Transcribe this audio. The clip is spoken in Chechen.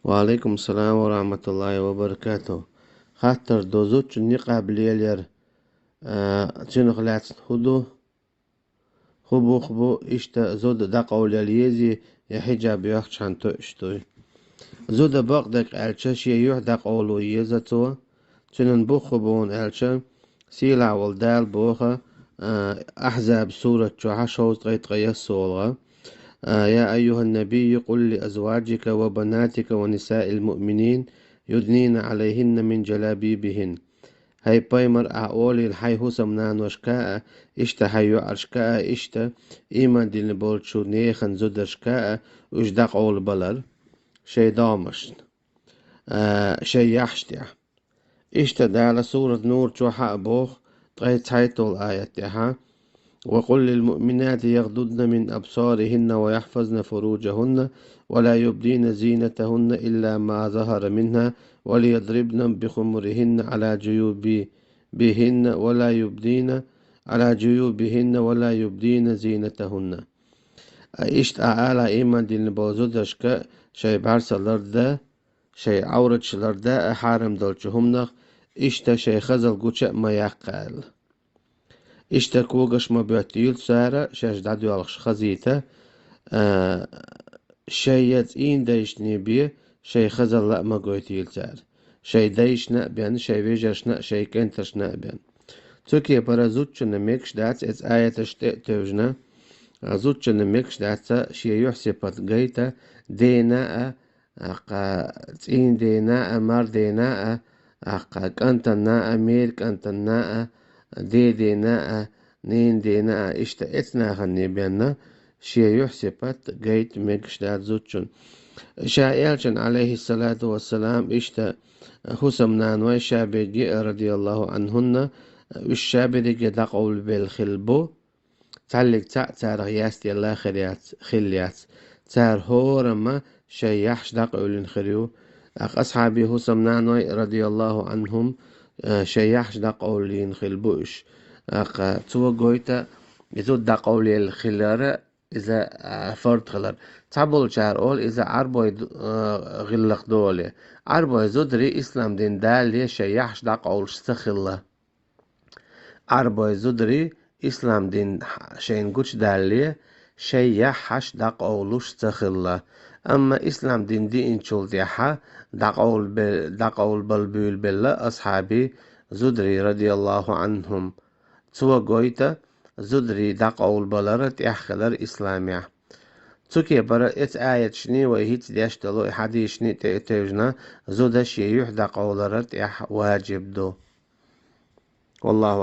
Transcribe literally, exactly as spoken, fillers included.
Ва алейкум салам ва рахматуллахи ва баракатух. Хаттар ду: зудчун никъаб лелаяр, а, цунах лаьцна хӀун ду? ХӀун бух бу, иштта зуда дӀакъовлаяла езий, е хьиджаб йоьхча хьан тоьаш дуй? Зуда бакъдерг аьлча, шен юьхь дӀакъовло еза цо. Цуьнан бух хӀун бу аьлча, сийлахь волу Дала боху, а, Ахьзаб сурат чохь шовзткъе ткъе ялх оьшшуш йолу: «يا أيها النبي قل لأزواجك وبناتك ونساء المؤمنين يدنين عليهن من جلابيبهن». ХӀай пайхамар, ахь олийла хьайн хӀусамнаношка а, иштта хьайн йоӀаршка а, иштта ийман диллина болчу нехан зударшка а уьш дӀакъовлабалар шайн догӀмашна, а, шайн яххьаш тӀехь. Иштта Дала сурат Нур чохь а боху, ткъе цхьайтталгӀа аят тӀехь: «وقل للمؤمنات يغضضن من أبصارهن ويحفظن فروجهن ولا يبدين زينتهن إلا ما ظهر منها وليضربن بخمرهن على جيوبهن ولا يبدين، على جيوبهن ولا يبدين زينتهن». А иштта а ала ийман диллина болу зударшка шайн бӀаьрса ларда, шайн Ӏавраташ ларда а хьарам долчу хӀуманах, иштта шайн хазал гуча а ма яккха аьлла. Иштта когаш ма боьттийла цара, шаьш дӀадоьлхуш хазийта, а, шайн я цӀийнан дайшна бен, шайн хазалла а ма гойтийла цара. Шайн дайшна а бен, шайн вежаршна а, шайн кӀенташна а бен. Цу кепара зудчунна мегаш дац, эцу аяташ тӀе а тевжина, а, зудчунна мегаш дац шен юьхь-сипат гайта, дена а, аккха цӀийнан дена а, мар дена а, аккха кӀантана а, мер кӀантана а, ден дена а, ненан дена а, иштта эцу нахана бен шен юьхь-сипат гайта мегаш дац зудчунна. Ша элчанна, алейхиссалату вассалам, иштта хӀусамнаной ша берриге а, радияллаху анхунна, уьш ша берриге дӀакъовлабелла хилла бу, цхьаллиг цхьаъ царах ястелла хир яц, хилла яц. Цара хӀорамма шайн яххьаш дӀакъовлина хир ю. Аккха асхьабий хӀусамнаной, радияллаху анхум, а, шайн яххьаш дӀакъовлийна хилла бу уьш. Аккха цо гойта, иза дӀакъовлаелла хилар, иза, а, фард хилар. Цхьаболчара олу, иза Ӏарбой ду-, а, гӀиллакх доле. Ӏарбой зударий ислам дин далале шайн яххьаш дӀакъовлуш ца хилла. Ӏарбой зударий ислам дин шайна гучудалале шайн яххьаш дӀакъовлуш ца хилла. Амма ислам дин диъначул тӀаьхьа дӀакъовлабе-, дӀакъовлабала буьйлабелла асхьабий зударий, радияллаху анхум. Цо гойта, зударий дӀакъовлабалар тӀехь хилар исламехь. Цу кепара эцу аяташний вай хӀинца деш долу и хьадисашний тӀе а тевжина, зуда шен юьхь дӀакъовлар тӀехь важиб ду. Валлаху